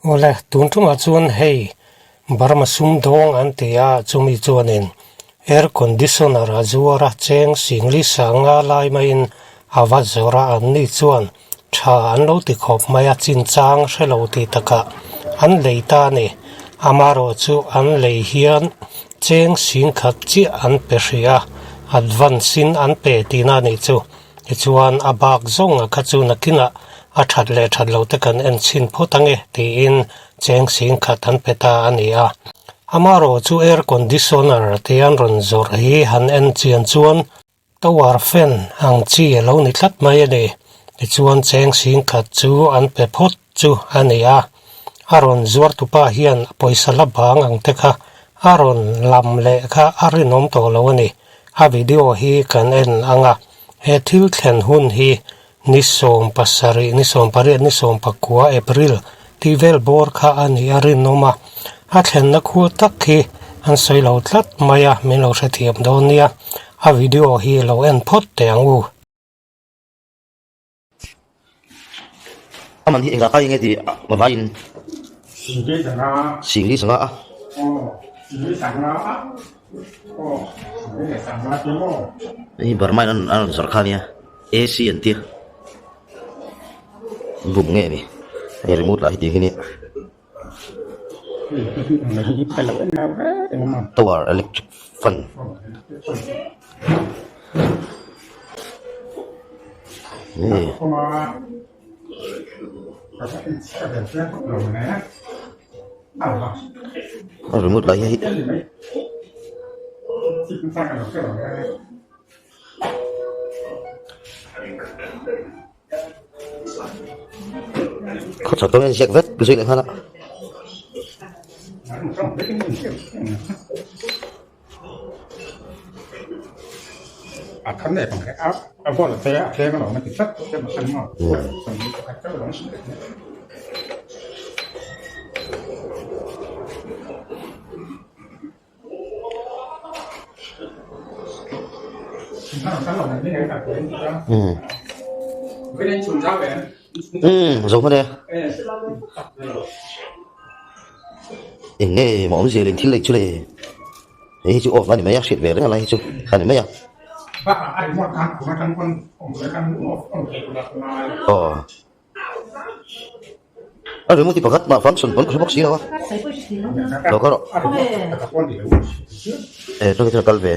Awle, tun tumah chuan hei Burma sumdawng an ti a, chumi chuanin air conditioner a zuar a, cheng singli sanga lai maiin a va zawrh a, anni chuan tha an lo ti khawp mai a, chinchang hre lo tih takah an lei ta a ni. Amaherawh chu an lei hian cheng singkhat chiah an pe hrih a, advance in an pe tihna a nih chu. Tichuan a bak zawnga kha chu nakinah a that leh that lo te kan en chhin phawt ange tiin cheng sing khat an pe ta a ni a. Amaherawh chu air conditioner te an rawn zawrh hi han en chian chuan tower fan ang chi a lo ni tlat mai a ni. Tichuan cheng sing khat chu an pe phawt chu a ni a. A rawn zuar tupa hian pawisa la bang ang te kha a rawn lam leh kha a rinawm tawh lo a ni. A video hi kan en ang a, he thil thlen hun hi ni 17, ni 18, ni 19 April tih vel bawr kha a nih a rinawm a, a thlenna khua tak hi an sawi lo tlat mai a, min lo hrethiam dawn nia, a video hi lo en phawt teh ang u. A man hi engah kai nge tih a vaiin Singli sanga a. Hei Burma in an rawn zawrh kha ania AC an tia bum nge ni hei remote lah hi tih hi nia tower electric fan. A remote lah hi khawchhak deuh hian ziak vek zui leh nghal a. Umm zo hman e eng nge maw awmzia leh thil lei chu le hei hi chu off a ni mai a hriat ve reng a lai hi chu a ni mai a aw. A remote hi pakhat mah function pawn ka hre bawk si lo a lo kal rawh e chuan chuan kal ve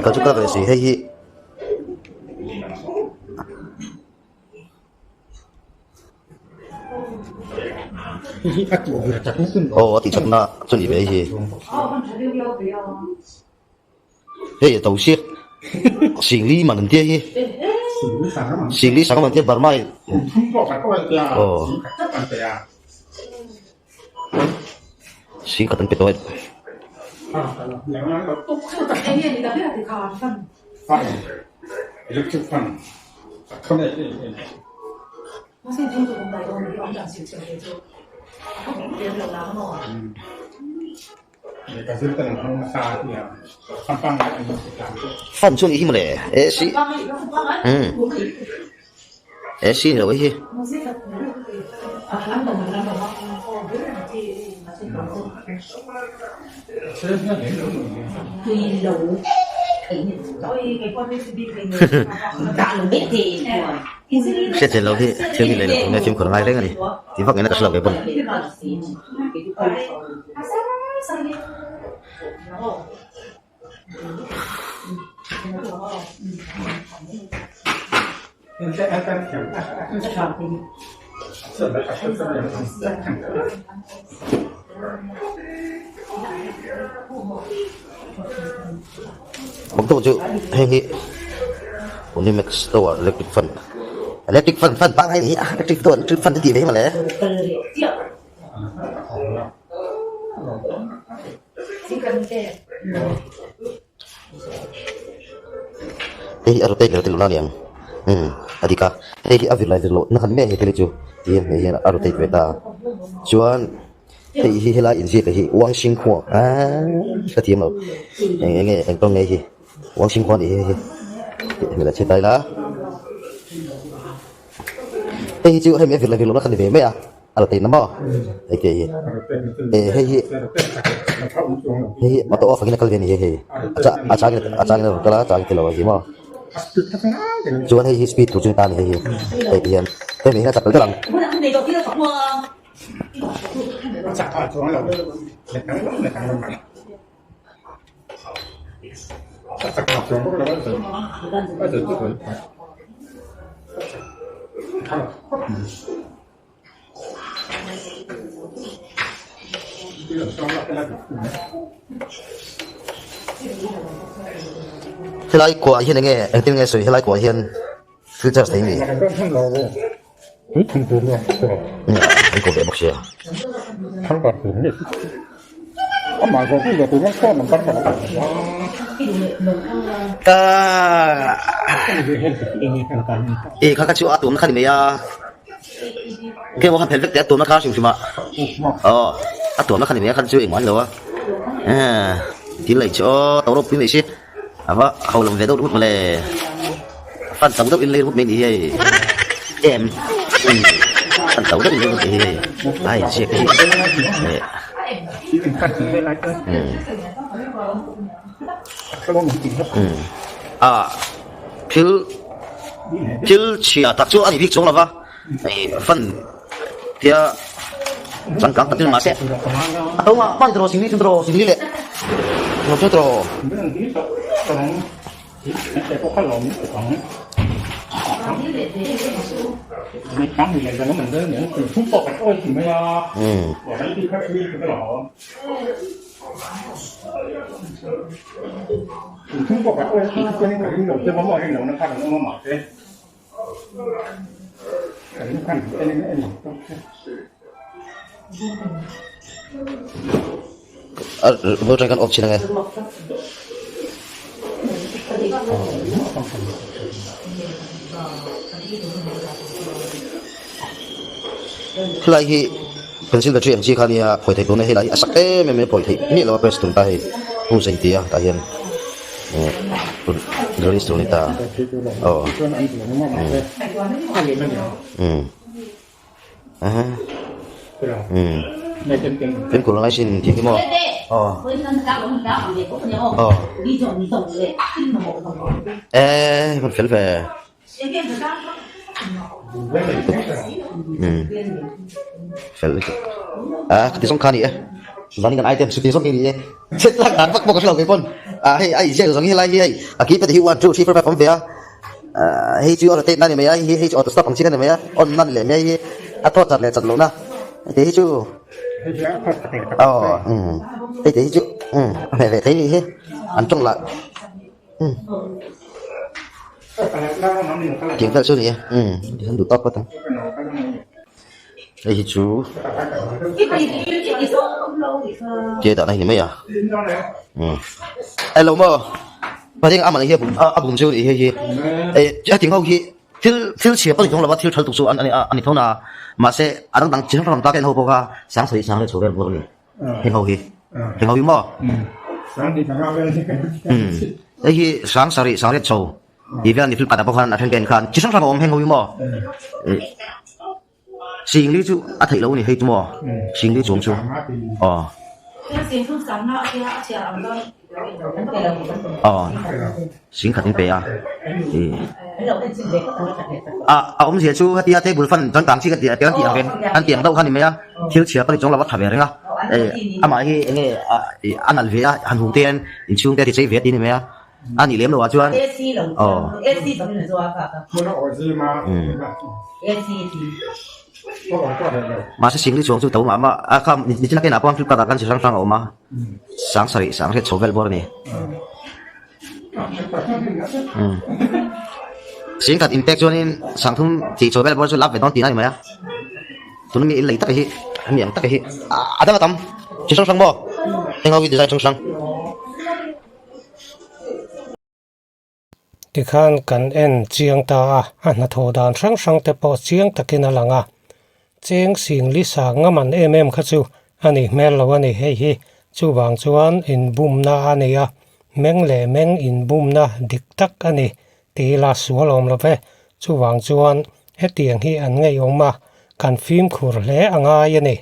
kal chu kal ve si hei hi aw a tih chakna chu ni ve hei hi. Hei a to siak Singli man an tia hi Singli sanga man tia Burma in aw Sing khat an pe tawh e. Fan chu anih hi mawle AC umm AC ni lo hi. Hriat theih loh hi thil hi lei lo tur nge fimkhur a ngai reng a ni tih vak ngaihna ka hre lo ve pawn. Bawk chu heng hi Unimax tower electric fan electric fan fan pangngai a ni a electric tower electric fan te tih ve hi mawle. Hei hi a rotate leh rotate loh na a ni ang umm a dik a hei hi a vir lai vir loh na khan mek hei chu ti hei hian a rotate ve ta a chuan hei hi helai inziak hi Wang Xinghua aaa ka thiam lo eng eng nge eng tawng nge hi Wang Xinghua a nih hi hei hi hmel a chhe ta ila. Hei hi chu hemi a vir leh vir lohna kha ni ve mai a, a la teihna maw hei te hi eh hei hi hei hi auto off angin a kal ve a ni hei hei a cha a changin a changin a rawn kal a a changin ti lo a hi maw chuan hei hi speed tur chu ni ta a ni hei hi hei ti hian hemi hian a chak telh ang. Helai kuah hian enge engtin nge sawi helai kuah hian thil charge thei mi? An ko ve bawk sia. E kha kha chu a tuamna kha ni mai a keng pawh khan phelh vek teh a tuamna kha hrim hrim ah aw a tuamna kha ni mai a khan chu engmah a ni lo a thil lei chu aw to ropui mai si. A va ho lo ve deuh rut mawle. Fan to deuh in lei rut mai ni hi hei. Em. Fan to deuh in lei rut mai hi hei. Ai ziak te hi. A thil thil chhia tak chu a ni bik chuang lo va. Fan tia changkang tak chu ni mahse a to a hman tawh singli chu tawh singli leh tawh chu tawh. A voter kan off chin ange. Helai hi pencil battery ang chi kha nia phawi theih tuna helai hi a sak em em mai a phawi theih miah lo a press tum ta hei pu zei tia tah hian. Fimkhur ngai sin tih hi maw aw aw e hmun fel ve fel lutuk a khati zawng kha a ni e chuan kan item chuti zawng hi a ni e chet lak dan vak pawh ka hrelo kei pawn ah hei a inziak zawng hi helai hi hei a keypad hi one two three four five awm ve a ah hei chu a rotate na a ni mai a hei hi chu auto stop ang chi kha a ni mai a on na a ni leh mai hi a thawt chat leh chat lohna hei te hi chu aw hei te hi chu a hmeh ve thei a nih hi an tawng lah. Tiang vel chu a ni e tihian duh tawk phawt ang hei hi chu ke dahna hi ni mai a hello maw pathian amah hi a bum chu a nih hei hi hetiang ho hi thil thil chhia pawh ni thawng lova thil thal tuk chu a ni tho na mahse a dang dang chi hrang hrang ta ka en ho pawh kha sang sawi sang leh chho vel bawk a ni. Heng ho hi heng ho hi maw hei hi sang sarih sang riat chho tih vel a ni flipkart ah pawh khan a then ka en khan chi hrang hrang a awm heng ho hi maw singli chu a theih loh a ni hei chu maw singli chuang chu aw aw singkhat in pe a a a awmzia chu hetia table fan chuan tang chi ka tih an tih ang reng an tih ang deuh kha ni mai a thil chhia pawh ni chuang lo a tha ve reng a eh amah hi eng nge a nalh ve a han hung te hian inchhung te a ti chei ve a tih a ni mai a a nih lem loh ah chuan aw mahse singli chuang chu to mah mah a kha nichina kenah pawh flipkart ah khan chi hrang hrang a awm a sang sarih sang hriat chho vel bawr a ni. Singkhat inpek chuanin sangthum tih chaw vel pawh chu lap ve dawn tihna a ni mai a tuna mi inlei taka hi hemi ang taka hi a dang a tam chi hrang hrang maw heng ho hi design hrang hrang. Tikhan kan en chiang ta a, a hnathawh dan hrang hrang te pawh chiang takin a lang a. Cheng sing li sang a man em em kha chu a nih hmel lo a ni hei hi. Chuvang chuan inbumna a nei a, meng leh meng inbumna dik tak a ni tih ila sual awm lo ve. Chuvang chuan. Hetiang hi an ngeiawm a, kan fimkhur hle a ngai a ni.